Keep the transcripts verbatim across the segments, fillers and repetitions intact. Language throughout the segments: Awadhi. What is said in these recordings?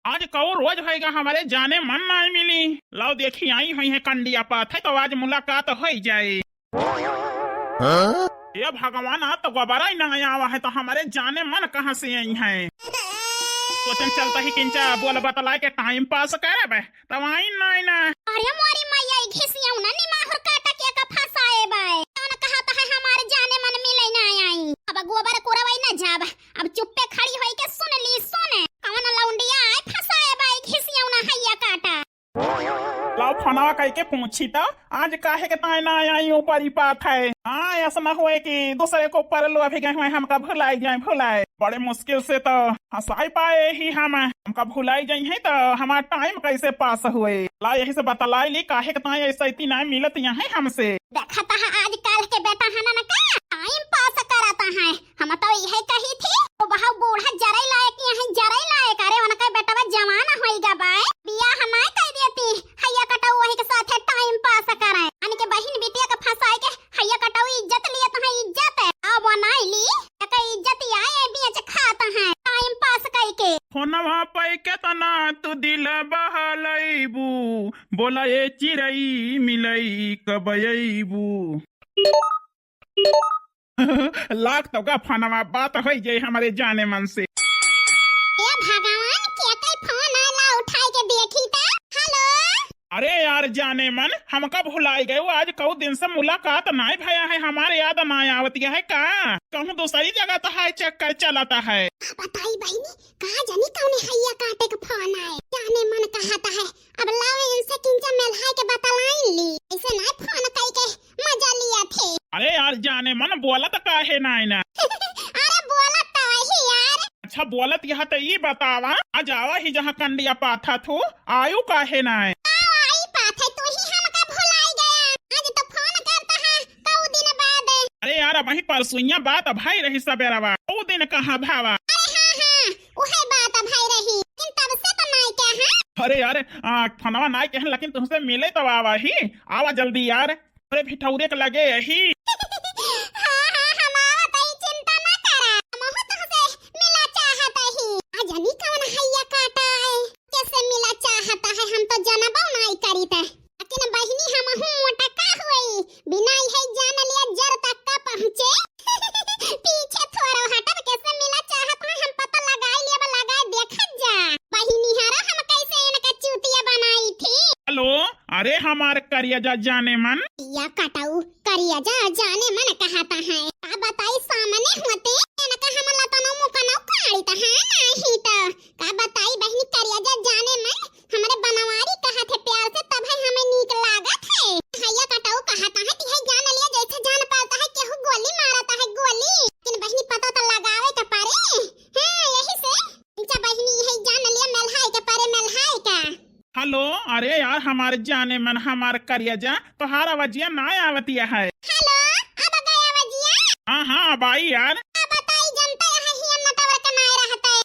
आज कऊ रोज होइगा, हमरे जाने मन नाहीं मिली। लाओ देखी आई हुई है कंडिया पाथै, तो आज मुलाकात होइ जाए। हाँ? ए भगवान, आ तो गोबरा ही नाहीं आवा है, तो हमरे जाने मन कहाँ से आई है? सोचन चलता ही किंचा बोल बतलाए के time pass करब, तब आई नाहीं ना। अरे मोरी मैया, ई घिसियौना निमाहुर काटा के का फंसाए बाय। कौन कहत है हमार जाने मन मिले ना आई। अब गोबर कोरवै ना जाब, अब चुप्पे खड़ी होई के सुन ली, सुन। कौन लौंडिया आए फंसाए बाय घिसियौना हैया काटा। लाओ फोनवा कइके पूछी त, आज काहे के ताई ना आई ऊपर ही पाथै। हाँ, ऐसा ना होए कि दूसरे के ऊपर लोभी गए हुए, हमका भुलाई जाए, भुलाई। बड़े मुश्किल से तो हंसाई पाए ही हम, हमका भुलाई जाई है तो हमार time कैसे pass हुए। ला यही से बतलाई ली काहे के ताई ऐसा इतनी ना मिलत यहाँ हमसे। देखत है आजकल के बेटा हनन का time pass करत है। हम तो इहे कही थी, वो बहु बूढ़ा जरई लायक, यहाँ जरई लायक। अरे उनका बेटवा जवान होइगा बाय, बियाह ना कइ देती, हैया कटऊ वही के साथे time pass करे। अन के बहिन बिटिया के फंसाए के हैया कटऊ इज्जत लिए तो है इज्जत। अब बनाई ली, एक इज्जत आए बीच खात है time pass कइके। फोनवा पे केतना तू दिल बहलैबू, बोला ए चिरई मिलई कब अइबू। लाग तो गा फोनवा, बात होइ जाए हमरे जाने मन से। ए भगवान, के कई फोन आला, उठाई के देखी त। हेलो। अरे यार जाने मन, हमका भुलाई गए, आज कऊ दिन से मुलाकात नाहीं भया है, हमारे याद नाहीं आवत है का? कहूँ दूसरी जगह तो है चक्कर चलत है। बताई बहिनी, का जानी कौने हैया काटे के फोन आए, जाने मन कहत है। अब लाओ इनसे किंचा मेलहाय के बतलाइन ली, ऐसे ना फोन कई के मजा लिया थे। अरे यार जाने मन, बोलत काहे नाहीं ना? अरे बोलत तो वही यार। अच्छा बोलत यह तो ई बतावा, आज आवा ही जहाँ कंडिया पाथा थू, आयु काहे नाहीं? आओ आई पाथे, तू ही हमका भुलाई गया। आज तो फोन करता है कऊ दिन बाद। अरे यार, अब वही परसुइया बात भाई रही सबेरवा, कऊ दिन कहाँ भावा। अरे हाँ हाँ, उहे बात भाई रही, लेकिन तब से तो नाहीं क्या है। अरे यार, आ, फोनवा नाहीं कहन, लेकिन तुमसे मिले तो आवा ही, आवा जल्दी यार। अरे भिठौरे के लगे यही। हाँ हाँ, हम आवत ही, चिंता ना करा, हमहू तुमसे मिला चाहत ही। आ जानी कौन हैया काटा है, कैसे मिला चाहत है, हम तो जनबो नाहीं करीत है। लेकिन बहिनी हमहू मोटा का हुई, बिना इहे जान लिया जर तक का पहुँचे। पीछे थोड़ो हटब, कैसे मिला चाहत है, हम पता लगाई लिया, लगाए देखत जा। बहिनी हरा हम कैसे इनका चूतिया बनाई थी। हेलो, अरे हमार करिया जा जाने मन। या कटऊ, करिया जा जाने मन कहता है। का बताई सामने होते, इनका हम लतनो मुकनो काढ़ी त है नहीं तो। का बताई बहिनी करिया जा जाने मन, हमरे बनवारी कहत है प्यार से, तब है हमें नीक लागत है। हैया कटऊ कहता है कि है जान लिया जैसे जान पाता है केहू गोली मारता है गोली। लेकिन बहिनी पता तो लगावे के परे। हाँ, यही से। अच्छा बहिनी है जान लिया मेलहाय के परे मेलहाय का। हेलो, अरे यार हमार जाने मन, हमार करिया जा, तोहार आवाजिया ना आवतिया है। हेलो, अब गया आवाजिया? हाँ हाँ, अब आई यार। अब बताई जनता यहाँ हिया network ना रहता है।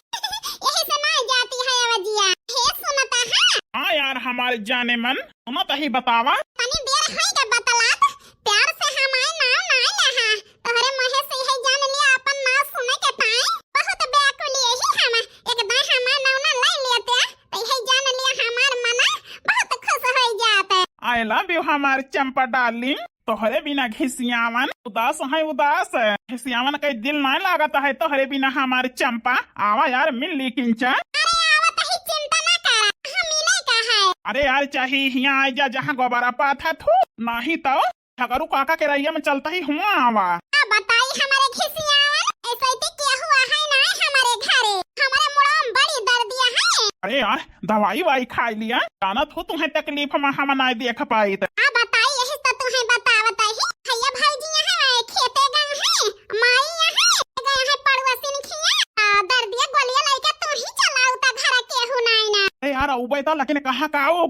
यही से ना जाती है आवाजिया। हे सुनता है? हाँ यार हमार जाने मन, सुनत ही बतावा। तनी देर है के बतलात, प्यार से हमार नाम ना लहा। तोहरे मुँहे से है जान लिया अपन नाम सुने के ताई। बहुत व्याकुल यही हम, एक दाई हमार नौना ले लेते। तैहे जान लिया हमार मना बहुत खुश होइ जात। I love you हमार चंपा darling, तोहरे बिना घिसियावन उदास है उदास। घिसियावन के दिल नाहीं लागत है तोहरे बिना हमार चंपा। आवा यार मिल ली किंचा। अरे आवत ही, चिंता ना करा, हम मिले का है। अरे यार चाही हियाँ आइ जा जहाँ गोबरा पाथा थू, नाहीं तो ठगरू काका के रहिया में चलता ही हुआ आवा। का बताई हमरे घिसियावन, ऐसे तो केहू है ना हमरे घरे। हमरे मुड़वा में बड़ी दर्दिया है। अरे यार, दवाई वाई खाई लिया, जानत हो तुम्हें तकलीफ में हम नाहीं देख पाइत। का बताई यही तो तुम्हें बतावत ही। भैया भौजी यहाँ है, खेते गए हैं, माई यहाँ है, गए हैं पड़ुआ सिनखिया। आ, दर्दिया गोलिया लइके तू ही चलाऊ ता घर केहू नाहीं ना। अरे यार, अउबे तो लेकिन कहाँ का आऊ?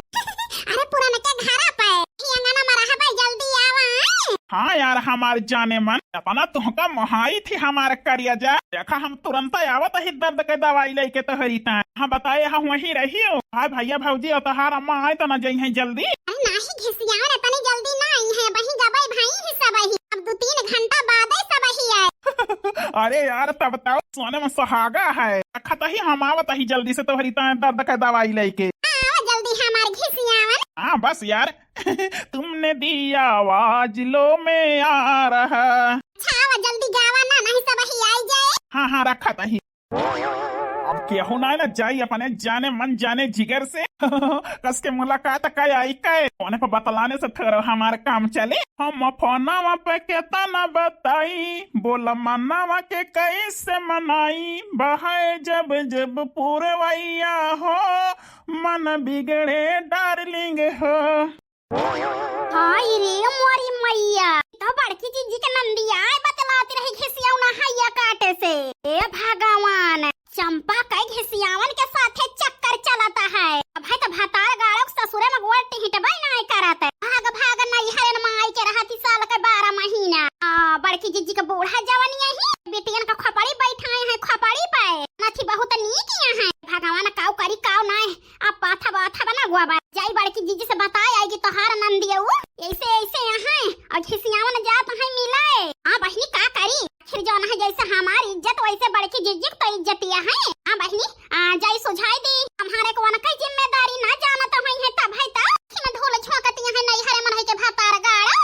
अरे पुरनके घरा पे, ही अंगना में रहबे, जल्दी आवा। हाँ यार, हमार जाने मन, अपना तुहका मोहाई थी हमार करिया जा। देखा, हम तुरंत आवत ही दर्द के दवाई लइके तोहरी ताईं। हाँ बताए, हम वहीं रही हो। हाँ भैया भौजी, और तोहार अम्मा आए तो ना जइहैं जल्दी। अरे नाही घिसियाओ रे, तनी जल्दी ना आई है, वहीं गबई भाई ही सब ही। अब दो तीन घंटा बाद ही सब ही आए। अरे यार, तब तउ सोने में सुहागा है। रखत ही, हम आवत ही जल्दी से तोहरी ताए दर्द के दवाई लेके। आवा जल्दी हमार घिसियावन। हाँ, बस यार। तुमने दी आवाज, लो मैं आ रहा। अच्छा, आवा जल्दी गावा ना, नहीं सब ही आई जाए। हाँ, हाँ, रखत ही। अब केहू ना, ना जाई अपने जाने मन जाने जिगर से। कस के मुलाकात का आई के, फोन पे बतलाने से थोड़ा हमार काम चले। हम फोनवा पे केतना बताई, बोल मनवा के कैसे मनाई। बहाए जब जब पुरवैया हो, मन बिगड़े डार्लिंग हो। हाय रे मोरी मैया, तो बड़की जीजी के नंदिया आए बतलाती रही घिसियावना हैया काटे से। ए भगवान, चंपा के घिसियावन के साथे चक्कर चलता है। अब है तो भतार गाड़ो के ससुरे में गोड़ टिहिटबे नाय करत। भाग भाग नैहरन में आई के रहती साल के बारह महीना। आ, बड़की जीजी के बूढ़ा जवनिया ही, बिटियन का खोपड़ी बैठाए हैं, खोपड़ी पे। नथी बहुत नीक यहाँ है। भगवान काऊ करी काऊ नाय, अब पाथा बाथा बना हुआ बा। जाई बड़की जीजी से बताए आई कि तोहार नंदिया उ ऐसे ऐसे यहाँ और घिसियावन जात है मिले। हाँ बहिनी का करी, आखिर जौन है जैसे हमार इज्जत वैसे बड़की जीजी के तो इज्जतिया है। हाँ बहिनी, आ, जाई सुझाई दी, हमारे को उनका जिम्मेदारी ना जानत हुई है तब है तो। कि मैं धूल झोंकती है नैहरे मन है के भतार गाड़ा।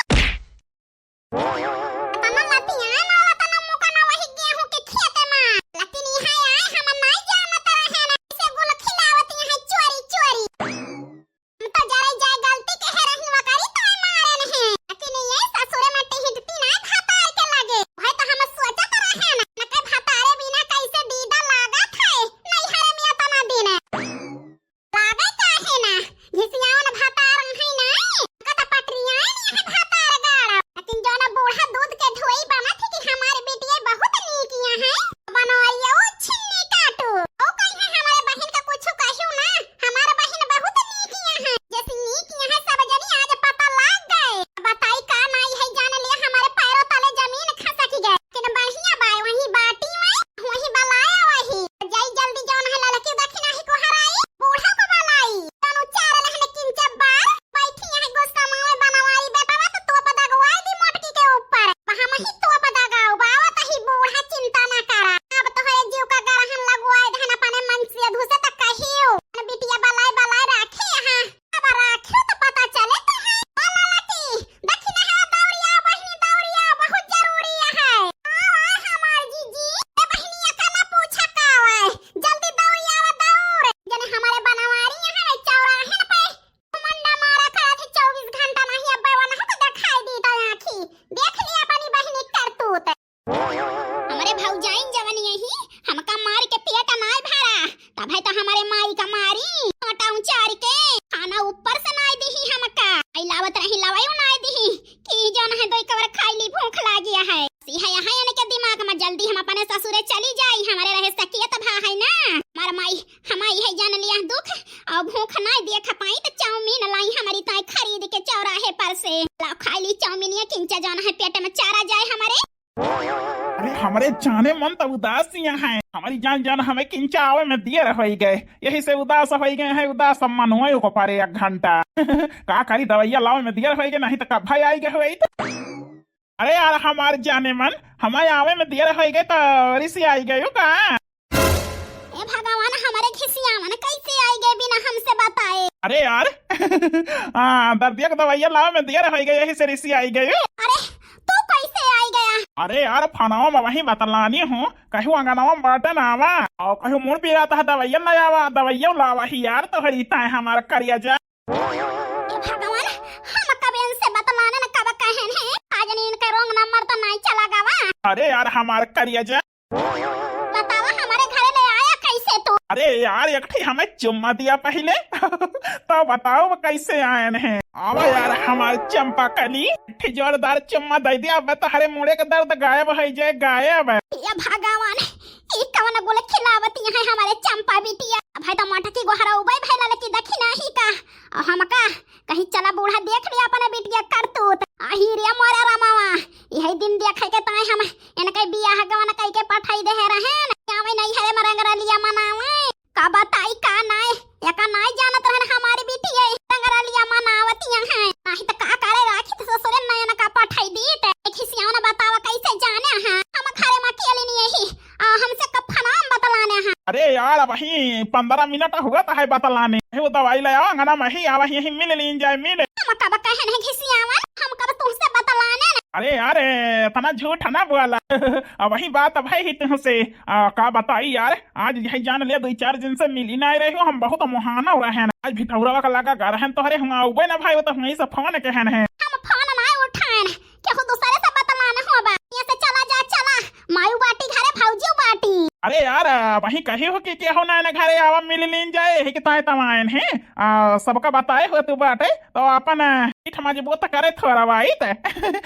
तना लतिया ना तना मुका ना वही गेहूं के खेते में। लेकिन यहाँ आए हम नहीं जानत रहे ना, इसे गुल खिलावती है चोरी चोरी। हम तो जरे जाए गलती के है रही वकरी तो मारे नहीं। लेकिन ये ससुरे में टिहिटती ना भतार के लगे। भाई तो हम सोचत रहे ना, न के भतारे बिना कैसे दीदा लागत है, नहीं हरे मिया तना दिन। लागे काहे ना, घिसियावन भतार है ना, कत पटरिया नहीं है भतार गाड़ा। लेकिन जौन बूढ़ा दूध के धोई बनत है कि हमारे बिटिया बहुत नीक यहाँ है, बनवाइया उ छिन्नी काटू। ओ कहीं है हमारे बहिन का कुछ कहियो ना, हमारे बहिन बहुत नीक यहाँ है। जैसे नीक यहाँ सब जनी आज पता लाग गए। बताई का नाई है जान लिया हमारे पैरों तले जमीन खसक गए। लेकिन बढ़िया बाय वही बाटी में वही बलाया वही। जाई जल्दी जौन है ललकी दखिना ही को हराई, बूढ़ा को बलाई। तनु चार लहन किंचा बार, बैठी यहाँ गुस्सा मावे बनवाई बेटवा तो तोप दगवाई दी मोटकी के ऊपर। वहाँ मही तोप दगाओ, बावत ही बूढ़ा चिंता ना करा। अब तो है जीव का गरहन लगवाई दहन अपने मन से धुसे तक कहियो। बिटिया बलाई बलाई राखे यहाँ। अब राखे तो पता चले तो है। ओ ललकी, दखिना है दौड़िया बहिनी दौड़िया, बहुत जरूरी है। आवा हमार जीजी, ए बहिनिया का ना पूछा का आवा, जल्दी दौड़िया आवा दौड़। जने हमारे बनवारी यहाँ है चौराहे पे, मंडा मारा करत है चौबीस घंटा नहीं अब बवन हमको दिखाई दी तो आँखी। देख लिया अपनी बहिनी करतूत। हमरे भौजाइन जवन यही हमका मार के पेट नाय भरा, तब है तो हमारे माई का मारी कांटा उचार के खाना ऊपर से नाय दिही हमका। आई लावत रही लवाई नाय दिही कि जौन है दोई कवर खाई ली भूख लागिया है। सी है यहाँ इनके दिमाग में जल्दी हम अपने ससुरे चली जाई, हमारे रहे सकियत भा है ना। हमार माई हमाई है जान लिया दुख और भूख नाय देख पाई तो चाउमीन लाई हमारी ताई खरीद के चौराहे पर से। लाओ खाई ली चाउमीनिया किंचा जौन है पेट में चारा जाए हमारे। अरे हमरे जाने मन तो उदासियां हैं, हमारी जान जान हमें किंचा आवे में देर होई गए, यही से उदास होई गए हैं, उदास मनोए को पारे एक घंटा। का करी दवाइया लावे में देर होई गए, नहीं तो कब भाई आई गए होई तो। अरे यार हमार जाने मन, हमारे आवे में देर होई गए तो रिसी आई गए का? ए भगवान, हमारे घिसियावन कैसे आई गए बिना हमसे बताए? अरे यार, हाँ, दर्दिया के दवाइया लावे में देर होई गए, यही से रिसी आई गए। अरे, तू कैसे आई गया? अरे यार, फनावा में वही बतलानी हूँ, कहूँ अंगनावा में बाटे ना आवा, और कहूँ मुड़ पी रहा था, दवाइया ना आवा, दवाइया लावा ही यार, तो हरी ताए हमारा करिया जा। ए भगवान, हम कब इनसे बतलाने न कब कहन है, आज ने इनका wrong number तो नहीं चला गवा। अरे यार, हमार करिया जा। बतावा, हमारे घरे ले आया कैसे तू? अरे यार, एक ठे हमें चुम्मा दिया पहले, तो बताओ वो कैसे आयन है। आवा यार, हमार चंपा कली, एक ठे जोरदार चुम्मा दे दिया, अब तोहरे मुड़े का दर्द गायब हो जाए, गायब। ए भगवान, ई कवन गुल खिलावती है हमारे चंपा बिटिया? अब है तो मोटकी गोहरा उबई भैला लेकी दखिना ही का, और हमका कहीं चला बूढ़ा देख लिया अपने बिटिया करतूत। आही रे मोरे रमावा, यही दिन देखे के ताए हम इनके बियाह गवन कई के पठाई दे रहेन। आवे नहीं हरे मरंगरलिया मनावे। का बताई का नाय, एका नाय जानत रहन हमारी बिटिया रंगरलिया मनावतिया हैं। नाही त का करे राखी त ससुरे नयन का पठाई दीत। एक हिसियावन बतावा कैसे जाने हैं। हम घरे में अकेले नहीं तब वही पन्द्रह मिनट हुआ त है बतलाने। वो दवाई ले आवा, अंगना में ही आवा, यही मिल लीन जाए, मिल। हम कब कहन है घिसियावन, हम कब तुमसे बतलाने न। अरे यार, इतना झूठ ना बोला। अब वही बात अब है ही तुमसे। आ, का बताई यार, आज यही जान ले, दो चार दिन से मिली ना रही हो, हम बहुत मुहाना हो रहे हैं। आज भिठौरवा का लगा घर है तोहरे, हम आउबे ना भाई, वो तो वहीं से फोन कहन है। हम फोन ना उठाएन, केहू दूसरे से बतलान होबा। यहाँ से चला जा, चला, मायू बाटी घरे, भौजियो बाटी। अरे यार, वही कही हो कि केहू ना ना घरे आवा, मिल लीन जाए, यही के ताए तमायन है। आ, सबका बताए हो तू बाटे, तो अपन पीठ मजबूत करे थोड़ा भाई ते।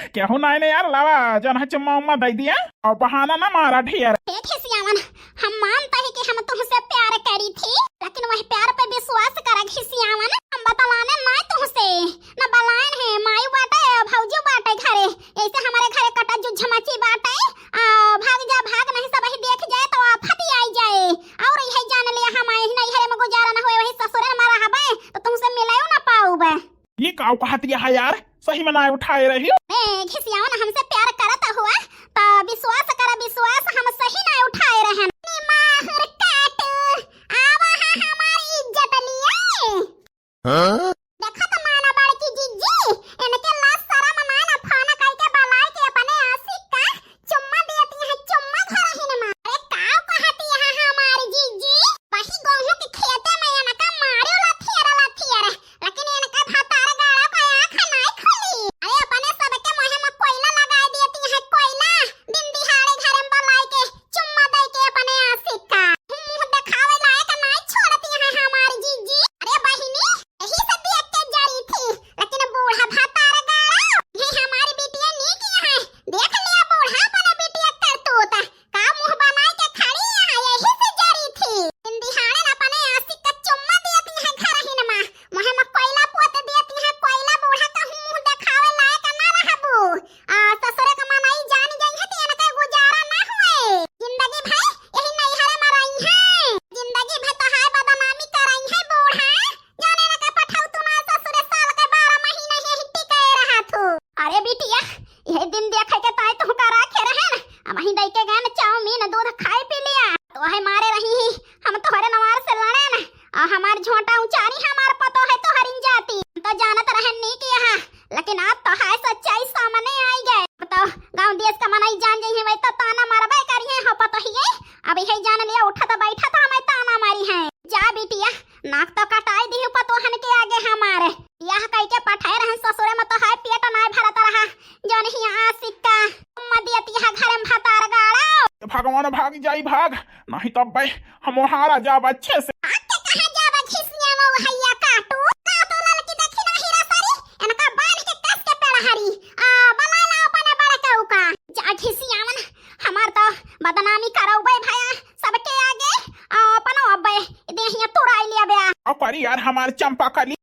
केहू ना ना यार, लावा, जौन है चुम्मा उम्मा दे दिया, और बहाना ना मारा ढेर। हे घिसियावन, हम मानता है कि हम तुमसे प्यार करी थी, लेकिन वही प्यार पे विश्वास करा घिसियावन, हम बतलाने ना तुमसे, न बलायन है, मायू बाटे, भौजियो बाटे घरे, ऐसे हमारे घरे कटा जुझ मची बाटे, आ, भाग जा, भाग, नहीं सब ही देख जाए तो आफत ही आई जाए, और यही जान लिया हम यही नैहरे में गुजारा न होए, वही ससुरे में रहबे, तो तुमसे मिले ना पाऊबे। ये काऊ कहत यह यार, सही में ना उठाए रही हो? ए, घिसियावन हमसे प्यार करत हुआ, तो विश्वास कर, विश्वास हम सही ना उठाए रहन। माहुर काटू, आवा हा हमारी इज्जत लिए। हाँ? देखत माना बड़की जिज्जी, इनके लाज शरम ना ना फोन करके बलाए के अपने आशिक का चुम्मा देती है, चुम्मा धरहिन मा। अरे काऊ कहती है हमारी जिज्जी? वही गेहूं के खेते में इनका मारे लथियर लथियर, लेकिन इनका भतार गाड़ा का आँख नाई खुली। अरे अपने सबके मुँह में कोयला लगाए देती है, कोयला। दिन दिहाड़े घर में बुलाए के चुम्मा दे के अपने आशिक का मुँह दिखावे लायक नाई छोड़ती है हमारी जिज्जी। अरे बहिनी, यही से देख के जरी थी, लेकिन बूढ़ा भतार गाड़ा, ये हमारी बिटिया नीक है। देख लिया बूढ़ा अपने बिटिया करतूत, का मुँह बनाए के खड़ी है, यही से जरी थी। दिन दिहाड़े न अपने आशिक का चुम्मा देती है घर ही नमा, मुँह में कोयला पोत देती है, कोयला बूढ़ा का मुँह दिखावे लायक ना रहबू। आ, ससुरे का मनई जान जाई है तो इनका गुजारा ना हुए। जिंदगी भर यही नैहरे में रही है, जिंदगी भर तो हाय बदनामी करई है बूढ़ा। जाने न का पठाऊ तू ना ससुरे, साल के बारह महीना यही टिके रहा थू। अरे बिटिया, यही दिन देखे के ताई तुहका राखे रहे न, हम ही दई के गए न चाउमीन दूध खाए पी लिया, तो वही मारे रही ही हम तोहरे नवार से लड़े न, आ हमार झोंटा उचारी हमार पतो है तोहरिन जाती। हम तो जानत रहन नी कि यहाँ, लेकिन आज तो है सच्चाई सामने आई गए। अब तो गाँव देश का मनई जान जाई है, वही तो ताना मारबे करी है, हो पतो ही है। अब यही जान लिया, उठत बैठत हमें ताना मारी है। जा बिटिया, नाक तो कटाई दी पतोहन के आगे हमारे। यह कह के पठाए रहन ससुरे में तो है पेट नाय भरत रहा। जौन ही आशिक का मत दियत यह घर में भतार गाड़ा। भगवान भाग जाई भाग, नहीं तो बे हम हारा जाब अच्छे से। आके कहाँ जाब घिसिया में भैया काटू? का तो ललकी देखी नहीं रसरी, इनका बांध के कस के पेड़हरी। आ, बला ला अपने बड़े के उका। जा घिसियावन, हमार तो बदनामी करौबे भया सबके आगे। आ, अपनो अबे देहिया तुराई लिया बे। आ, पर यार हमार चंपा कली।